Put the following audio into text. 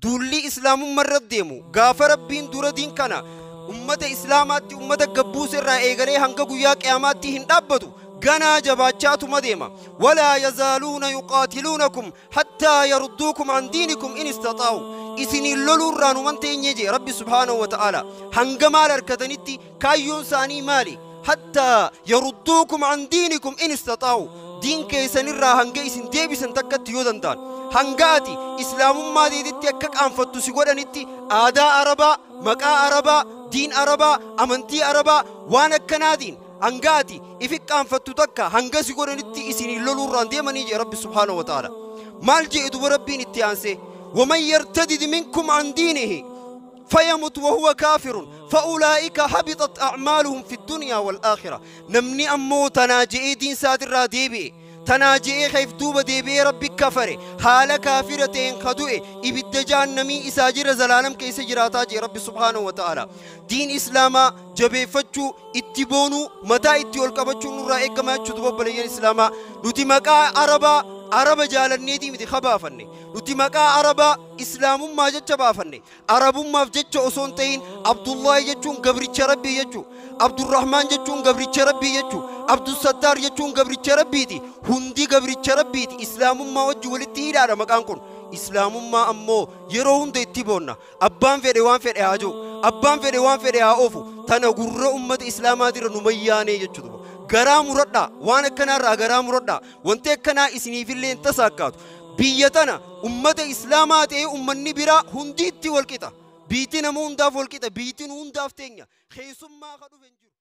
Duulli islaamummaa irra deemu gaafa Rabbiin dura diin kana ummata islaamaatti ummata gabbuuse irraa eegalee hanga guyyaa qiyaamaatti hin dhaabbatu. Ganaa jabaachaatuma deema. Walaa yazaaluuna yuqaatiluunakum hattaa yarudduukum an diinikum in istaxaa'u. Isiniin loluurraa numan teenye jee Rabbi subhaanahu wa ta'aala. Hanga maal harkatanitti kaayyoon isaanii maali? Hattaa yarudduukum an diinikum in istaxaa'u. Diin keessanirraa hanga isin deebisan takkatti yoo danda'an. Hanga ati islaamummaa deetitti akka qaanfattu si godhanitti aadaa Arabaa, maqaa Arabaa, diin Arabaa, amantii Arabaa waan akkanaatiin hanga ati ifi qaanfattu takka hanga si godhanitti isiniin loluurraan deemanii jee Rabbi subhaanahu wa ta'aala. Maal jee duba Rabbiin itti aansee? ومن يرتدد منكم عن دينه فيمت وهو كافر فأولئك هبطت أعمالهم في الدنيا والآخرة. نمني أمو تناجئ دين ساتر ديبي تناجئ خيف دوب ديبي ربي كفر حال كافرتين خدوئ إبد جهنمي إساجر زلالم كيس جراتاجي ربي سبحانه وتعالى. دين إسلاما جبه فتشو اتبونو متى اتيول كبتشو نورا إكما تشدوب بلين إسلاما. نتي مكا عربا عرب جالنيتي متي خبافني. نتي مكا عربا إسلام ما جتش بافني. عرب ما جتش أصون تين عبد الله جتشون قبر ربي جتشو عبد الرحمن جتشون قبر ربي جتشو عبد الستار جتشون قبر ربي تي هندي قبر ربي تي. إسلام ما وجه ولتي لا مكان كون إسلام ما أمو يرون ديتيبونا أبان في روان في رهاجو أبان في روان في رهاوفو تنقر أمة إسلام هذه نميانة جتشو garaa muradhaa waan akkanaarraa garaa muradhaa wanti akkanaa isiniifillee hin tasaakkaatu. Biyya tana ummata islaamaa ta'ee ummanni biraa hundi itti walqixa. Biitti nama hundaaf walqixa. Biittiin hundaaf teenya. Keessummaa ka dhufe hin jiru.